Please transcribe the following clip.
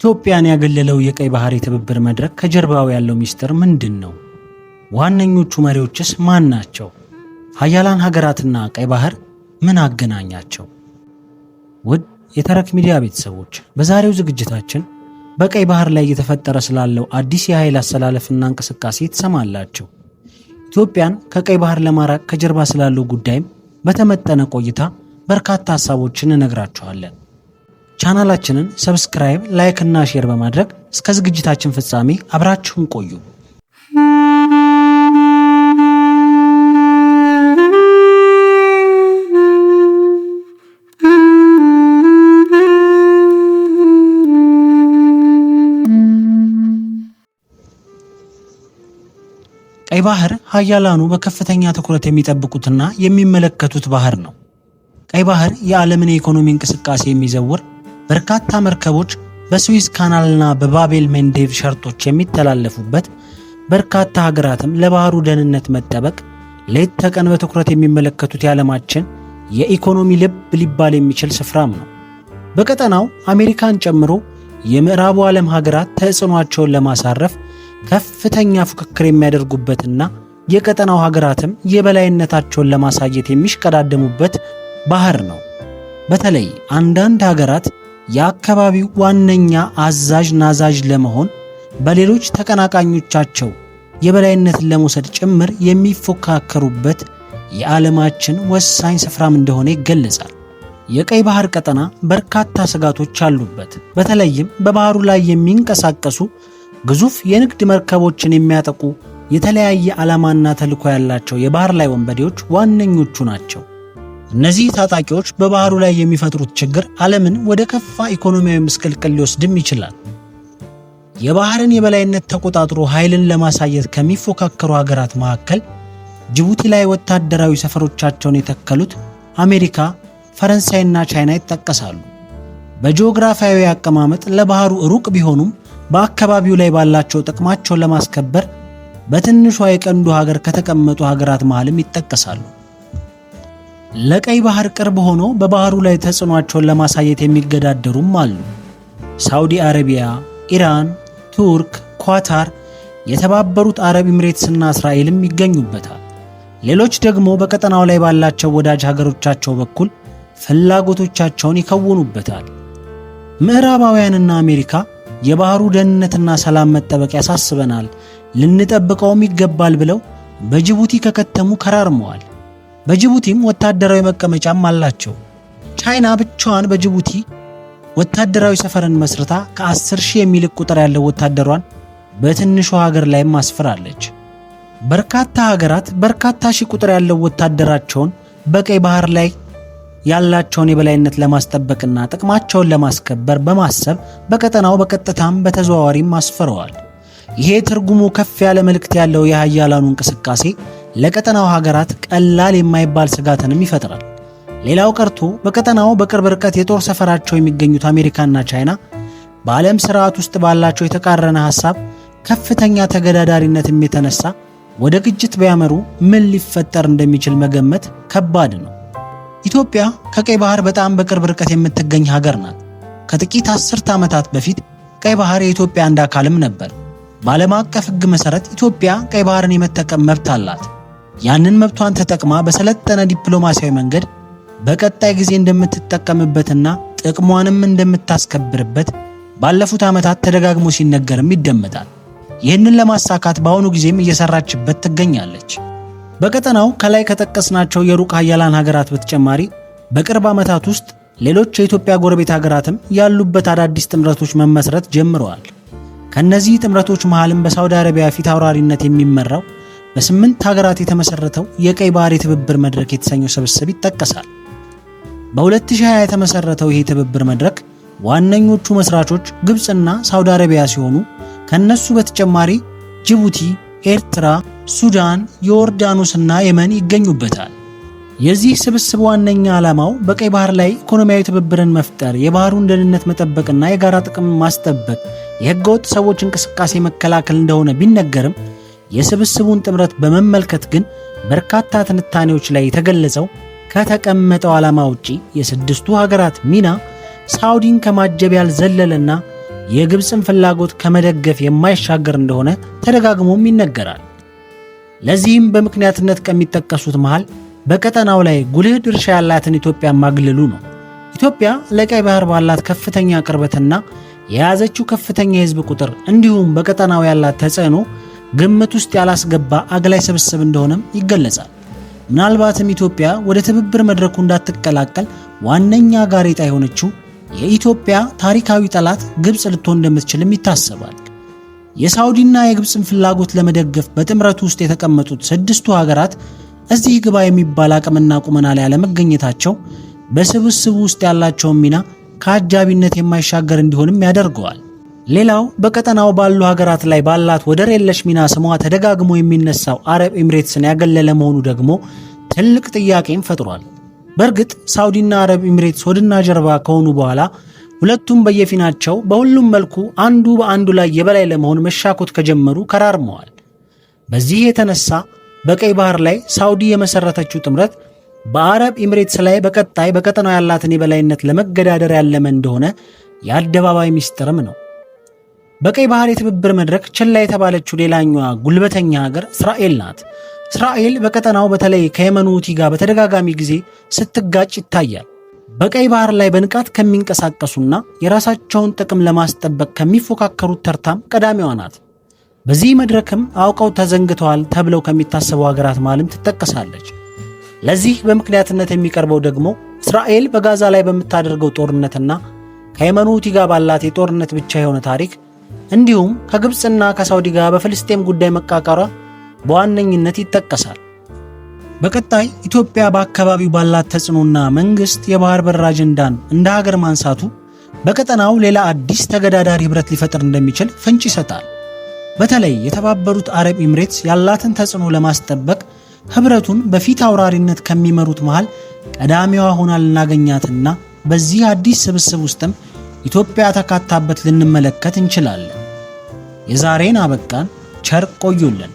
ኢትዮጵያን ያገለለው የቀይ ባህር የትብብር መድረክ ከጀርባው ያለው ሚስጥር ምንድን ነው? ዋነኞቹ መሪዎችስ ማን ናቸው? ሀያላን ሀገራትና ቀይ ባህር ምን አገናኛቸው? ውድ የተረክ ሚዲያ ቤተሰቦች፣ በዛሬው ዝግጅታችን በቀይ ባህር ላይ እየተፈጠረ ስላለው አዲስ የኃይል አሰላለፍና እንቅስቃሴ ትሰማላችሁ። ኢትዮጵያን ከቀይ ባህር ለማራቅ ከጀርባ ስላለው ጉዳይም በተመጠነ ቆይታ በርካታ ሀሳቦችን እነግራችኋለን። ቻናላችንን subscribe፣ like እና share በማድረግ እስከ ዝግጅታችን ፍጻሜ አብራችሁን ቆዩ። ቀይ ባህር ሀያላኑ በከፍተኛ ትኩረት የሚጠብቁትና የሚመለከቱት ባህር ነው። ቀይ ባህር የዓለምን የኢኮኖሚ እንቅስቃሴ የሚዘውር፣ በርካታ መርከቦች በስዊዝ ካናልና በባቤል መንዴብ ሸርጦች የሚተላለፉበት፣ በርካታ ሀገራትም ለባህሩ ደህንነት መጠበቅ ሌት ተቀን በትኩረት የሚመለከቱት የዓለማችን የኢኮኖሚ ልብ ሊባል የሚችል ስፍራም ነው። በቀጠናው አሜሪካን ጨምሮ የምዕራቡ ዓለም ሀገራት ተጽዕኗቸውን ለማሳረፍ ከፍተኛ ፉክክር የሚያደርጉበትና የቀጠናው ሀገራትም የበላይነታቸውን ለማሳየት የሚሽቀዳደሙበት ባህር ነው። በተለይ አንዳንድ ሀገራት የአካባቢው ዋነኛ አዛዥ ናዛዥ ለመሆን በሌሎች ተቀናቃኞቻቸው የበላይነትን ለመውሰድ ጭምር የሚፎካከሩበት የዓለማችን ወሳኝ ስፍራም እንደሆነ ይገለጻል። የቀይ ባህር ቀጠና በርካታ ስጋቶች አሉበት። በተለይም በባህሩ ላይ የሚንቀሳቀሱ ግዙፍ የንግድ መርከቦችን የሚያጠቁ የተለያየ ዓላማና ተልዕኮ ያላቸው የባህር ላይ ወንበዴዎች ዋነኞቹ ናቸው። እነዚህ ታጣቂዎች በባህሩ ላይ የሚፈጥሩት ችግር ዓለምን ወደ ከፋ ኢኮኖሚያዊ ምስቅልቅል ሊወስድም ይችላል። የባህርን የበላይነት ተቆጣጥሮ ኃይልን ለማሳየት ከሚፎካከሩ ሀገራት መካከል ጅቡቲ ላይ ወታደራዊ ሰፈሮቻቸውን የተከሉት አሜሪካ፣ ፈረንሳይና ቻይና ይጠቀሳሉ። በጂኦግራፊያዊ አቀማመጥ ለባህሩ ሩቅ ቢሆኑም በአካባቢው ላይ ባላቸው ጥቅማቸውን ለማስከበር በትንሿ የቀንዱ ሀገር ከተቀመጡ ሀገራት መሃልም ይጠቀሳሉ። ለቀይ ባህር ቅርብ ሆኖ በባህሩ ላይ ተጽዕኗቸውን ለማሳየት የሚገዳደሩም አሉ። ሳውዲ አረቢያ፣ ኢራን፣ ቱርክ፣ ኳታር፣ የተባበሩት አረብ ኤምሬትስና እስራኤልም ይገኙበታል። ሌሎች ደግሞ በቀጠናው ላይ ባላቸው ወዳጅ ሀገሮቻቸው በኩል ፍላጎቶቻቸውን ይከውኑበታል። ምዕራባውያንና አሜሪካ የባህሩ ደህንነትና ሰላም መጠበቅ ያሳስበናል፣ ልንጠብቀውም ይገባል ብለው በጅቡቲ ከከተሙ ከራርመዋል። በጅቡቲም ወታደራዊ መቀመጫም አላቸው። ቻይና ብቻዋን በጅቡቲ ወታደራዊ ሰፈርን መስርታ ከ10 ሺህ የሚልቅ ቁጥር ያለው ወታደሯን በትንሿ ሀገር ላይም አስፍራለች። በርካታ ሀገራት በርካታ ሺህ ቁጥር ያለው ወታደራቸውን በቀይ ባህር ላይ ያላቸውን የበላይነት ለማስጠበቅና ጥቅማቸውን ለማስከበር በማሰብ በቀጠናው በቀጥታም በተዘዋዋሪም አስፍረዋል። ይሄ ትርጉሙ ከፍ ያለ መልእክት ያለው የሀያላኑ እንቅስቃሴ ለቀጠናው ሀገራት ቀላል የማይባል ስጋትንም ይፈጥራል። ሌላው ቀርቶ በቀጠናው በቅርብ ርቀት የጦር ሰፈራቸው የሚገኙት አሜሪካና ቻይና በዓለም ስርዓት ውስጥ ባላቸው የተቃረነ ሐሳብ ከፍተኛ ተገዳዳሪነትም የተነሳ ወደ ግጭት ቢያመሩ ምን ሊፈጠር እንደሚችል መገመት ከባድ ነው። ኢትዮጵያ ከቀይ ባህር በጣም በቅርብ ርቀት የምትገኝ ሀገር ናት። ከጥቂት አስርት ዓመታት በፊት ቀይ ባህር የኢትዮጵያ አንድ አካልም ነበር። በዓለም አቀፍ ሕግ መሠረት ኢትዮጵያ ቀይ ባህርን የመጠቀም መብት አላት። ያንን መብቷን ተጠቅማ በሰለጠነ ዲፕሎማሲያዊ መንገድ በቀጣይ ጊዜ እንደምትጠቀምበትና ጥቅሟንም እንደምታስከብርበት ባለፉት ዓመታት ተደጋግሞ ሲነገርም ይደመጣል። ይህንን ለማሳካት በአሁኑ ጊዜም እየሰራችበት ትገኛለች። በቀጠናው ከላይ ከጠቀስናቸው የሩቅ ሀያላን ሀገራት በተጨማሪ በቅርብ ዓመታት ውስጥ ሌሎች የኢትዮጵያ ጎረቤት ሀገራትም ያሉበት አዳዲስ ጥምረቶች መመስረት ጀምረዋል። ከእነዚህ ጥምረቶች መሃልም በሳውዲ አረቢያ ፊት አውራሪነት የሚመራው በስምንት ሀገራት የተመሰረተው የቀይ ባህር የትብብር መድረክ የተሰኘው ስብስብ ይጠቀሳል። በ2020 የተመሰረተው ይህ የትብብር መድረክ ዋነኞቹ መስራቾች ግብፅና ሳውዲ አረቢያ ሲሆኑ ከእነሱ በተጨማሪ ጅቡቲ፣ ኤርትራ፣ ሱዳን፣ ዮርዳኖስና የመን ይገኙበታል። የዚህ ስብስብ ዋነኛ ዓላማው በቀይ ባህር ላይ ኢኮኖሚያዊ ትብብርን መፍጠር፣ የባህሩን ደህንነት መጠበቅና የጋራ ጥቅም ማስጠበቅ፣ የህገወጥ ሰዎች እንቅስቃሴ መከላከል እንደሆነ ቢነገርም የስብስቡን ጥምረት በመመልከት ግን በርካታ ትንታኔዎች ላይ የተገለጸው ከተቀመጠው ዓላማ ውጪ የስድስቱ ሀገራት ሚና ሳውዲን ከማጀብ ያልዘለለና የግብፅን ፍላጎት ከመደገፍ የማይሻገር እንደሆነ ተደጋግሞም ይነገራል። ለዚህም በምክንያትነት ከሚጠቀሱት መሃል በቀጠናው ላይ ጉልህ ድርሻ ያላትን ኢትዮጵያ ማግለሉ ነው። ኢትዮጵያ ለቀይ ባህር ባላት ከፍተኛ ቅርበትና የያዘችው ከፍተኛ የህዝብ ቁጥር እንዲሁም በቀጠናው ያላት ተጽዕኖ ግምት ውስጥ ያላስገባ አግላይ ስብስብ እንደሆነም ይገለጻል። ምናልባትም ኢትዮጵያ ወደ ትብብር መድረኩ እንዳትቀላቀል ዋነኛ ጋሬጣ የሆነችው የኢትዮጵያ ታሪካዊ ጠላት ግብፅ ልትሆን እንደምትችልም ይታሰባል። የሳውዲና የግብፅን ፍላጎት ለመደገፍ በጥምረቱ ውስጥ የተቀመጡት ስድስቱ ሀገራት እዚህ ግባ የሚባል አቅምና ቁመና ላይ አለመገኘታቸው በስብስቡ ውስጥ ያላቸውን ሚና ከአጃቢነት የማይሻገር እንዲሆንም ያደርገዋል። ሌላው በቀጠናው ባሉ ሀገራት ላይ ባላት ወደር የለሽ ሚና ስሟ ተደጋግሞ የሚነሳው አረብ ኤሚሬትስን ያገለለ መሆኑ ደግሞ ትልቅ ጥያቄም ፈጥሯል። በእርግጥ ሳውዲና አረብ ኤሚሬትስ ሆድና ጀርባ ከሆኑ በኋላ ሁለቱም በየፊናቸው በሁሉም መልኩ አንዱ በአንዱ ላይ የበላይ ለመሆን መሻኮት ከጀመሩ ከራርመዋል። በዚህ የተነሳ በቀይ ባህር ላይ ሳውዲ የመሰረተችው ጥምረት በአረብ ኤሚሬትስ ላይ በቀጣይ በቀጠናው ያላትን የበላይነት ለመገዳደር ያለመ እንደሆነ የአደባባይ ሚስጥርም ነው። በቀይ ባህር የትብብር መድረክ ችላ የተባለችው ሌላኛዋ ጉልበተኛ ሀገር እስራኤል ናት። እስራኤል በቀጠናው በተለይ ከየመኑ ሁቲ ጋር በተደጋጋሚ ጊዜ ስትጋጭ ይታያል። በቀይ ባህር ላይ በንቃት ከሚንቀሳቀሱና የራሳቸውን ጥቅም ለማስጠበቅ ከሚፎካከሩት ተርታም ቀዳሚዋ ናት። በዚህ መድረክም አውቀው ተዘንግተዋል ተብለው ከሚታሰቡ ሀገራት መሃልም ትጠቀሳለች። ለዚህ በምክንያትነት የሚቀርበው ደግሞ እስራኤል በጋዛ ላይ በምታደርገው ጦርነትና ከየመኑ ሁቲ ጋር ባላት የጦርነት ብቻ የሆነ ታሪክ እንዲሁም ከግብፅና ከሳውዲ ጋር በፍልስጤም ጉዳይ መቃቃሯ በዋነኝነት ይጠቀሳል። በቀጣይ ኢትዮጵያ በአካባቢው ባላት ተጽዕኖና መንግስት የባህር በር አጀንዳን እንደ ሀገር ማንሳቱ በቀጠናው ሌላ አዲስ ተገዳዳሪ ህብረት ሊፈጥር እንደሚችል ፍንጭ ይሰጣል። በተለይ የተባበሩት አረብ ኤሚሬትስ ያላትን ተጽዕኖ ለማስጠበቅ ህብረቱን በፊት አውራሪነት ከሚመሩት መሃል ቀዳሚዋ ሆና ልናገኛትና በዚህ አዲስ ስብስብ ውስጥም ኢትዮጵያ ተካታበት ልንመለከት እንችላለን። የዛሬን አበቃን። ቸር ቆዩልን።